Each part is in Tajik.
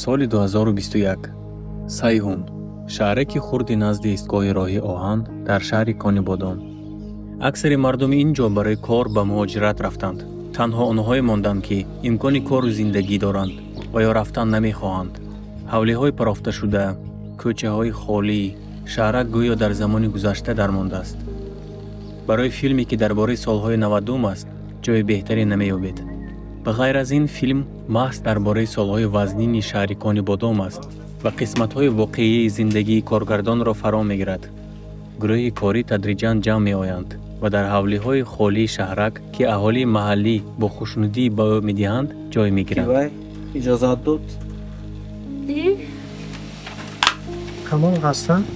Соли 2021. Сайҳун, шаҳраки хурди назди истгоҳи роҳи оҳан дар шаҳри Конибодом. Аксари мардуми ин ҷо барои кор ба муҳоҷират рафтанд. Танҳо онҳое монданд, ки имкони кору зиндагӣ доранд ва ё рафтан намехоҳанд. Ҳавлиҳои парофташуда, кӯчаҳои холӣ, шаҳрак гӯё дар замони гузашта дармондааст. Барои филме, ки дар бораи солҳои 90 аст, ҷои беҳтаре намеёбед. Ба ғайр аз ин, филм маҳз дар бораи солҳои вазнини шаҳри Конибодом аст ва қисматҳои воқеии зиндагии коргардонро фаро мегирад. Гурӯҳи корӣ тадриҷан ҷамъ меоянд ва дар ҳавлиҳои холии шаҳрак, ки аҳолии маҳаллӣ бо хушнудӣ ба ӯ медиҳанд, ҷой мегиранд. Иҷозат дод? Камол ҳастанд?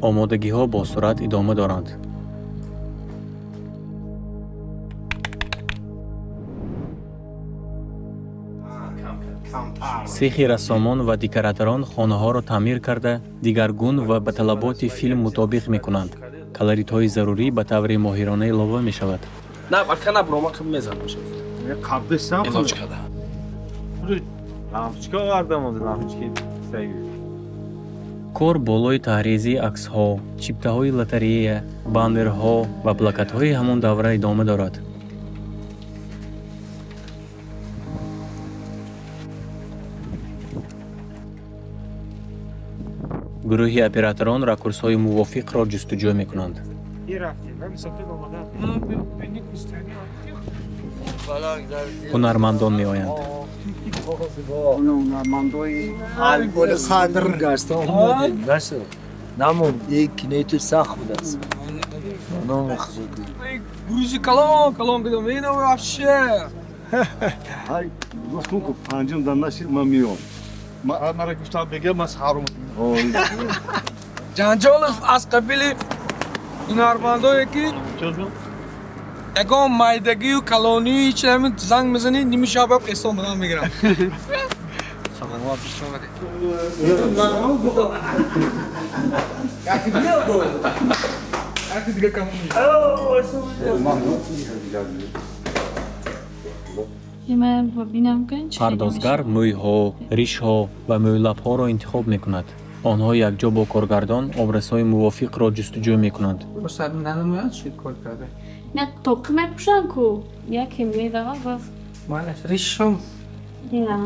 Омодагиҳо бо суръат идома доранд. Сехи рассомон ва декораторон хонаҳоро таъмир карда, дигаргун ва ба талаботи филм мутобиқ мекунанд. Колоритҳои зарурӣ ба таври моҳирона илова мешавад. Кор болои таҳризии аксҳо, чиптаҳои лотарея, баннерҳо ва плакатҳои ҳамон давра идома дорад. Гурӯҳи операторон ракурсҳои мувофиқро ҷустуҷӯ мекунанд. Ҳунармандон меоянд. Ҷанҷолов аз қабили ҳунармандое, ки ягон майдагию калонию ҳеч ҳамин занг мезанӣ, ними шаб эҳсон бинам мегирам. Пардозгар мӯйҳо, ришҳо ва мӯйлабҳоро интихоб мекунад. Онҳо якҷо бо коргардон образҳои мувофиқро ҷустуҷӯ мекунанд. Не, тоқи мепӯшанд ку. Яке мерава боз. Ришшум. Ина.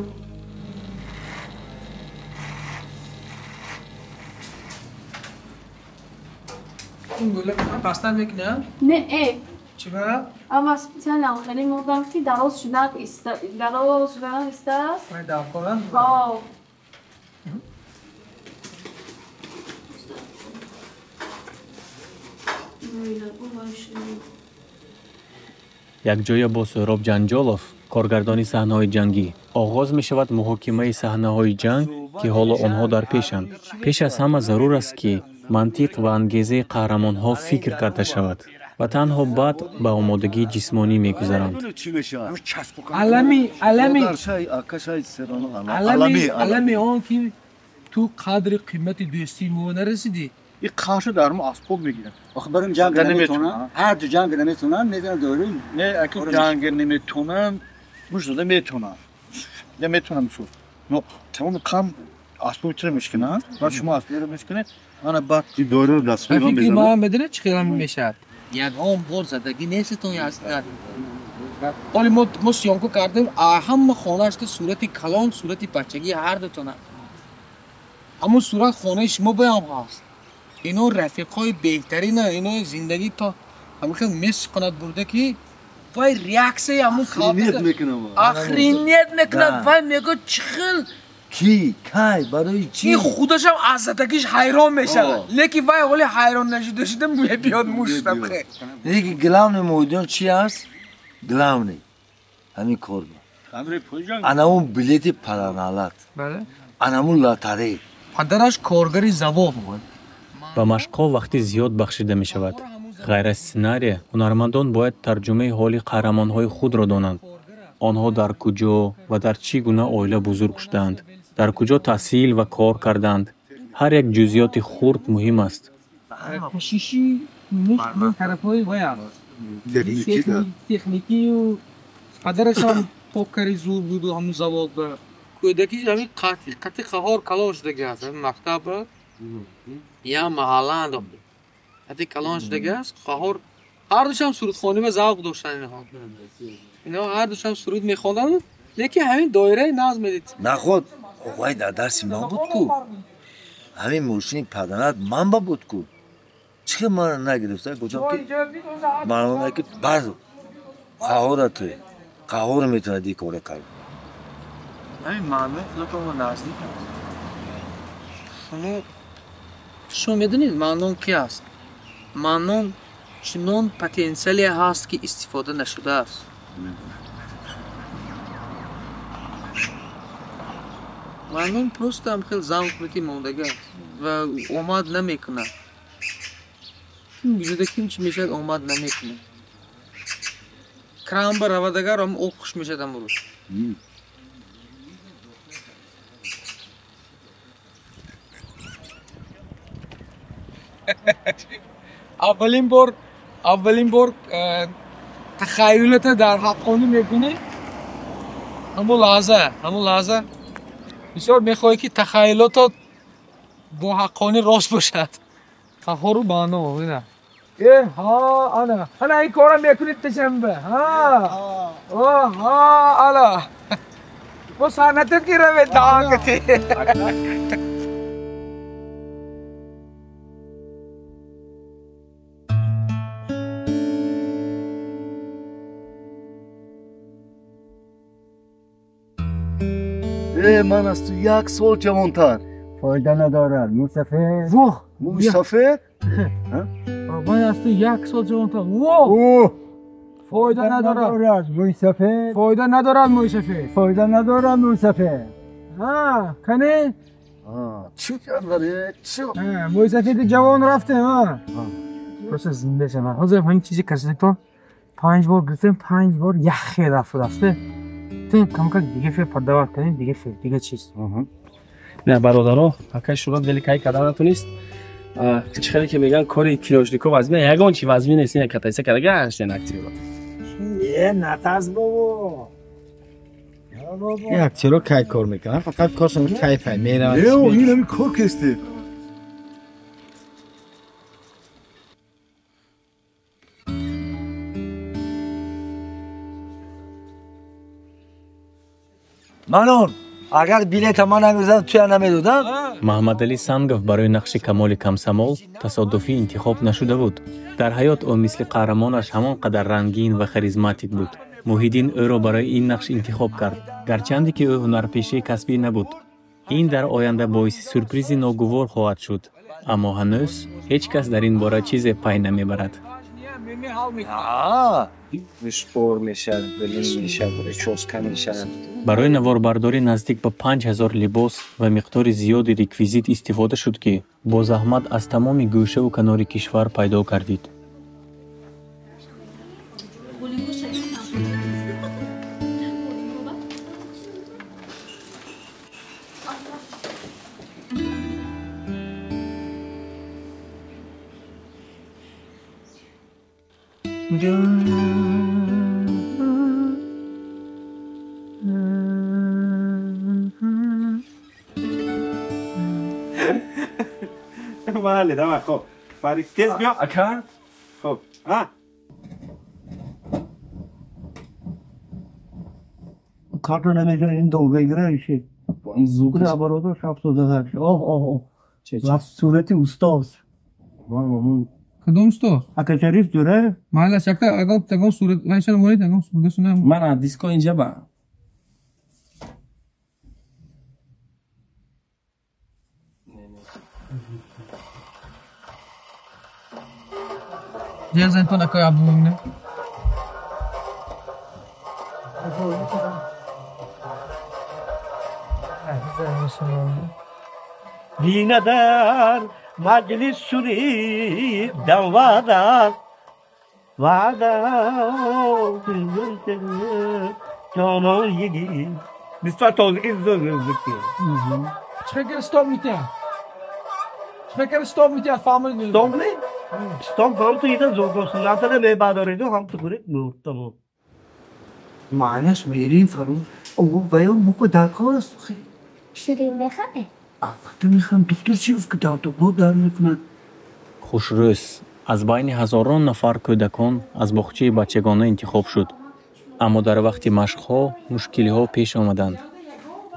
Пастар мекунам? Не, э. Чиба? Ама специально хеле модам ки дароз шудан иста, дароз шудан истааст. Вай давкоран? Ҳо. Якҷоя бо Суҳроб Ҷанҷолов, коргардони саҳнаҳои ҷангӣ, оғоз мешавад муҳокимаи саҳнаҳои ҷанг, ки ҳоло онҳо дар пешанд. Пеш аз ҳама зарур аст, ки мантиқ ва ангезаи қаҳрамонҳо фикр карда шавад ва танҳо баъд ба омодагии ҷисмонӣ мегузаранд. Алами он ки ту қадри қимати дӯстии мо нарасидӣ. И қашу дар мо асбоб мегиранд. Охир барем ҷанг наметонанд. Ҳар ду ҷанг наметонанд, мезананд дору. Не, аки ҷанг наметонанд, муш зада метонанд. Я метонам суд. Но тамоми қам асбоби туро мешкананд, баъд шумо асбобро мешканед, ана баъд дору дастҳои ман мезанад. Ма медонед чӣ хел мешавад? Ягон бор задагӣ нестетон ястад. Ҳоли мо съёмка кардем, ҳама хонаашда сурати калон, сурати бачагии ҳар дутона. Ҳамон сурат хонаи шумо боям ҳаст. Ино рафиқҳои беҳтарина, ино зиндагӣ то ҳамин хел месиқонад бурда, ки вай реаксияи ҳамун охренеть мекунад. Вай мегӯяд чӣ хел ки кай барои чӣ? Ин худашам аз задагиш ҳайрон мешавад, лекин вай ҳоли ҳайрон нашуда шуда мебиёд муштам. Лекин главный муҳиддин чи аст? Главный ҳамин кор анамун билети параналат, анамун лотарей. Падараш коргари завод буд. Ба машқҳо вақти зиёд бахшида мешавад. Ғайр аз сценария, ҳунармандон бояд тарҷумаи ҳоли қаҳрамонҳои худро донанд. Онҳо дар куҷо ва дар чӣ гуна оила бузург шудаанд, дар куҷо таҳсил ва кор карданд. Ҳар як ҷузъиёти хурд муҳим аст. Кӯшиши тарафҳои вай аст, техникию падарашам поккари зур буду ҳамун завод ба кӯдаки ҳамин қати қаҳор калон шудаги аст. Ҳамин мактаб я маҳалла андохт, қати калон шудаги аст. Қаҳор ҳардушам сурудхонӣ ба завқ доштанд. Инҳо ҳардушам суруд мехонданд, лекин ҳамин доираи нағз медид. Наход вай дар дарси ман буд ку, ҳамин мошини падарат ман ба буд ку, чӣ хел мана нагирифта? Гуфтам ки маълума ки баъд қаҳора туй қаҳора метавонад ин кора кард. Ҳамин маънои худатонро наздик аст. Шумо медонед маънон ки аст? Маънон чунон потенсиале ҳаст, ки истифода нашудааст. Маънон просто ҳам хел замкнутый мондагӣ аст ва омад намекунад. Ким вуҷуда ким чӣ мешавад, омад намекунад. Кран ба равад агар, ҳам об хуш мешавад ҳамон рӯз. Аввалин бор тахайюлата дар ҳаққонӣ мекунӣ, ҳамон лаҳза бисёр мехоҳӣ, ки тахайюлотат бо ҳаққонӣ рост бошад. Қаҳору маъно ина. Э ҳа, ана ана ин корро мекунед душанбе. Ҳа ҳа, ала бо санъатат ки равед даҳанкати. Ман аз ту як сол ҷавонтар. Фоида надорад, мӯйсафед. Воҳ, мӯйсафед? Ман аз ту як сол ҷавонтар. Воҳ, фоида надорад, мӯйсафед. Фоида надорад, мӯйсафед. Фоида надорад, мӯйсафед. Ҳа, кане? Чӣ кардаре? Чӣ? Мӯйсафеди ҷавон рафтем, ҳа. Просто зинда шавам. Ҳозир ҳамин чизи касалико 5 бор гирифтем, 5 бор яхе рафт. Камка дига фе подават кардем, дига фе, дига чиз. Не, бародаро, акай шура дели кай кардан натунист. Чӣ хеле ки мегӯянд, кори киношнико вазмин, ягон чи вазмин нест, ина катайса карда гаштен актёро. Е, натарс бобо. Ин актёро кай кор мекунанд, фақат коршон кайфай мераванд. Э, ин ҳамин кор кесте. Манон, агар билета ман намегирифтам, туя намедодам. Маҳмадалӣ Сангов барои нақши Камоли Комсомол тасодуфӣ интихоб нашуда буд. Дар ҳаёт ӯ мисли қаҳрамонаш ҳамон қадар рангин ва харизматик буд. Муҳиддин ӯро барои ин нақш интихоб кард, гарчанде ки ӯ ҳунарпешаи касбӣ набуд. Ин дар оянда боиси сюрпризи ногувор хоҳад шуд, аммо ҳанӯз ҳеҷ кас дар ин бора чизе пай намебарад. Шпор мешавад, билин мешавад, чоска мешавад. Барои наворбардорӣ наздик ба 5000 либос ва миқдори зиёди реквизит истифода шуд, ки бо заҳмат аз тамоми гӯшаву канори кишвар пайдо кардид. Бале, давай, хоб. Фарик, тез биё. Ака? Хоб. А? Карта намешавад, ин дол бегира иши. Зуд. Бародар 78. Оҳ, оҳ, оҳ. Ва сурати устоз. Кадом устоз? Ака Шариф ҷура? Майлаш, якта ягон ягон сурат вайшана монед, ягон сураташона. Мана диско инҷа ба. Ҷер зантон акай Абдумумин. Динадар маҷлис шунидам ваъда, ваъда. Нисбат тозагӣ зуд зуд. Чӣ стоп митя? Чӣ стоп митя фаҳмид? Стоп не? Стоп ҳам ту ида зуд гӯсулата мебадориду ҳам ту курит муртаму. Маънаш мерим фарӯз. О, ваё муко даркор аст. Ширин мехоҳе? Албатта мехоҳам. Доктор чӣ гуфт ки дардобо дар мекунад? Хушрӯз аз байни ҳазорон нафар кӯдакон аз боғчаи бачагона интихоб шуд. Аммо дар вақти машқҳо мушкилиҳо пеш омаданд.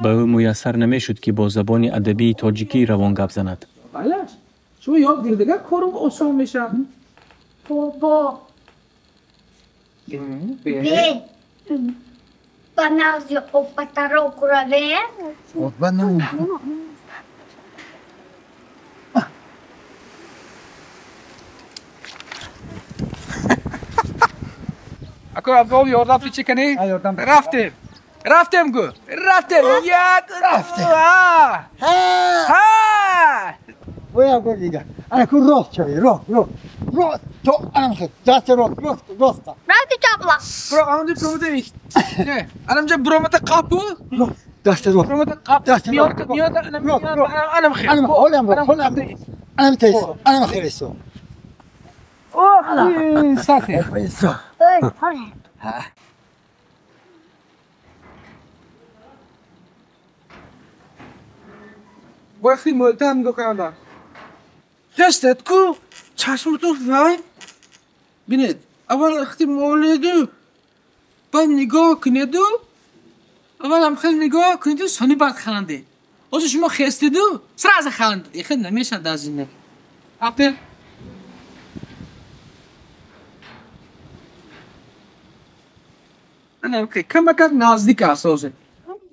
Ба ӯ муяссар намешуд, ки бо забони адабии тоҷикӣ равон гап занад. Балаш, шумо ёд гирдига корум осон мешавад. Бобо. Бе. Ба нағзи опатаро кураве? Ба нағзи. Ако Абдул ёрдам ту чӣ кунӣ? Рафтем. Рафтем гу. Рафтем. Як рафтем. Ҳа. Боя гу дига. Ана ку рост чави, рост, рост. Рост. То анам хел. Даст рост, рост, рост. Рафти чапла. Бро, анамҷа промата их. Не, анамҷа бромата қапу. Рост. Даст рост. Бромата қап. Даст рост. Миёд, анам хел. Анам холам, холам. Анам тейс. Анам хелесо. Ох, сате. Ой, холе. Вақти мӯлтам нигоҳ кардам. Хестед ку чашматон вай. Бинед, аввал вақти моледу, баъд нигоҳ кунеду, аввал ҳам хел нигоҳ кунеду, сони баъд хандед. Ҳозир шумо хестеду, сразу хандед. Хел намешавад аз ин. Рафтем. Камакак наздик аст ҳозир.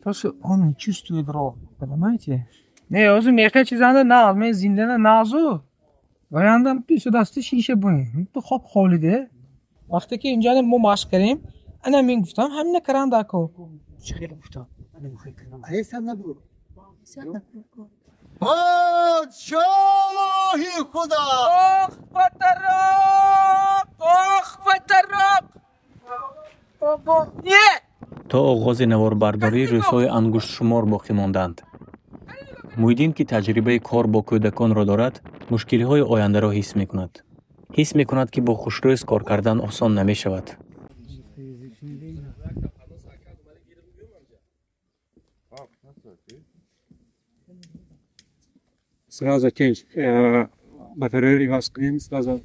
Просто он не чувствует роҳ, понимаете? Не, ҳозир мехоҳ чизанда нағз, мен зиндана нағзу. Ваяндам пишу дасти шиша буин. Ту хоб холиде. Вақте ки инҷа мо машқ кардем, ана мен гуфтам, ҳамина каран дако. Чӣ хел гуфтам? Ана мехоҳ кардан. Ҳесан набуд. Подшоҳи Худо! Ох, батароқ! Ох, батароқ! То оғози наворбардорӣ рӯзҳои ангуштшумор боқӣ монданд. Муҳиддин, ки таҷрибаи кор бо кӯдаконро дорад, мушкилиҳои ояндаро ҳис мекунад. Ҳис мекунад, ки бо хушрӯз кор кардан осон намешавад. Сразу тенч батарею иваз кунем, сразу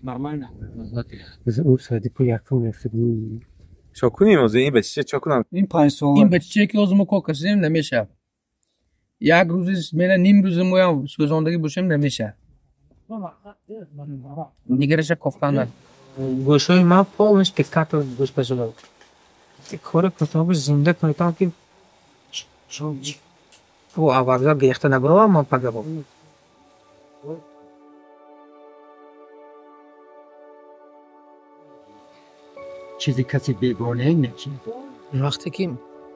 нормально. Чо кунем озу ин бача чо кунам? Ин 5 сола. Ин бача ки озу мо кор кашидем намешавад. Як рӯзи мена ним рӯзи моям сӯзондагӣ бошем намешавад. Нигараша кофтан. Гӯшҳои ман полностью пикато гӯш пашуда. Кори кутоби зинда кунитам ки ӯ аввалга гирифта набаровам ман пагабо. Чизи каси бегона нечи. Вақте ки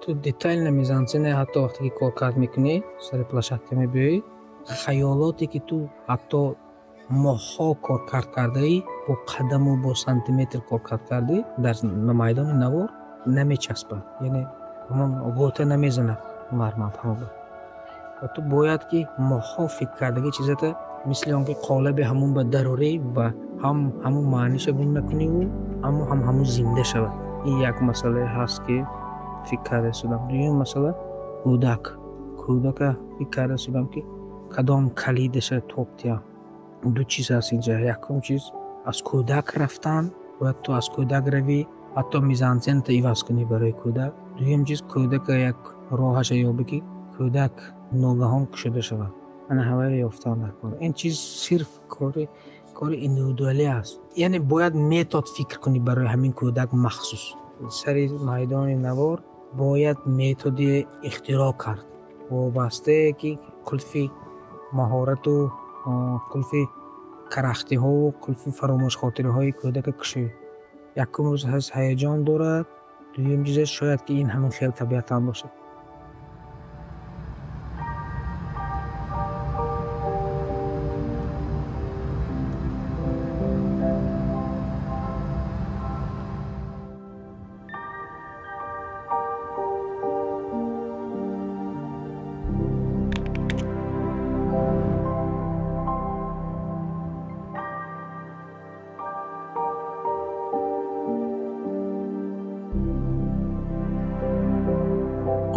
ту детально мизансцена, ҳатто вақте ки коркард мекунӣ, сари площадка мебиёӣ, хаёлоте ки ту ҳатто моҳҳо коркард кардаӣ, бо қадаму бо сантиметр коркард кардӣ, дар майдони навор намечаспад. Яъне ҳамон ғӯта намезанад ҳунарманд ҳамон. Ва ту бояд ки моҳҳо фикр кардагӣ чизата мисли он ки қолаби ҳамон ба дарорӣ ва ҳам ҳамон маъниша гум накуниву аммо ҳам ҳамон зинда шавад. Ин як масъалае ҳаст ки фикр карда шудам. Дуюм масъала кӯдак. Кӯдака фикр карда шудам ки кадом калидаша тоб диҳам. Ду чиз ҳаст инҷа. Якум чиз аз кӯдак рафтан, бояд ту аз кӯдак равӣ, ҳатто мизансцената иваз кунӣ барои кӯдак. Дуюм чиз кӯдака як роҳаша ёбӣ ки кӯдак ногаҳон кушода шавад. Ана ҳавайро ёфтан дар кор. Ин чиз сирф кори индивидуалӣ аст. Яъне бояд метод фикр кунӣ барои ҳамин кӯдак махсус. Сари майдони навор бояд методи ихтироъ кард. Вобастае ки қулфи маҳорату қулфи карахтиҳову қулфи фаромӯшхотириҳои кӯдака кушоӣ. Якум рӯз ҳаст ҳаяҷон дорад, дуюм чиза шояд ки ин ҳамин хел табиатан бошад.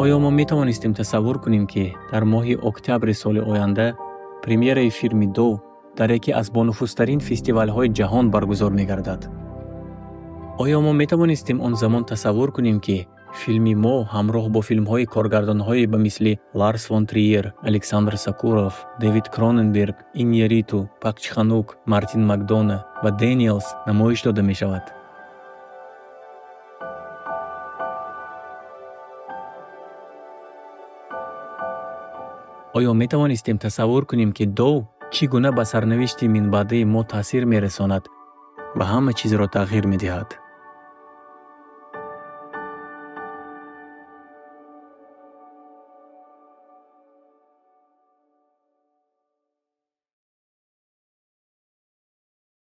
Оё мо метавонистем тасаввур кунем, ки дар моҳи октябри соли оянда премьераи филми Дов дар яке аз бонуфузтарин фестивалҳои ҷаҳон баргузор мегардад? Оё мо метавонистем он замон тасаввур кунем, ки филми мо ҳамроҳ бо филмҳои коргардонҳое ба мисли Ларс фон Триер, Александр Сокуров, Дэвид Кроненберг, Иньярриту, Пак Чханук, Мартин Макдона ва Дэниелс намоиш дода мешавад? Оё метавонистем тасаввур кунем, ки Дов чӣ гуна ба сарнавишти минбаъдаи мо таъсир мерасонад ва ҳама чизро тағйир медиҳад?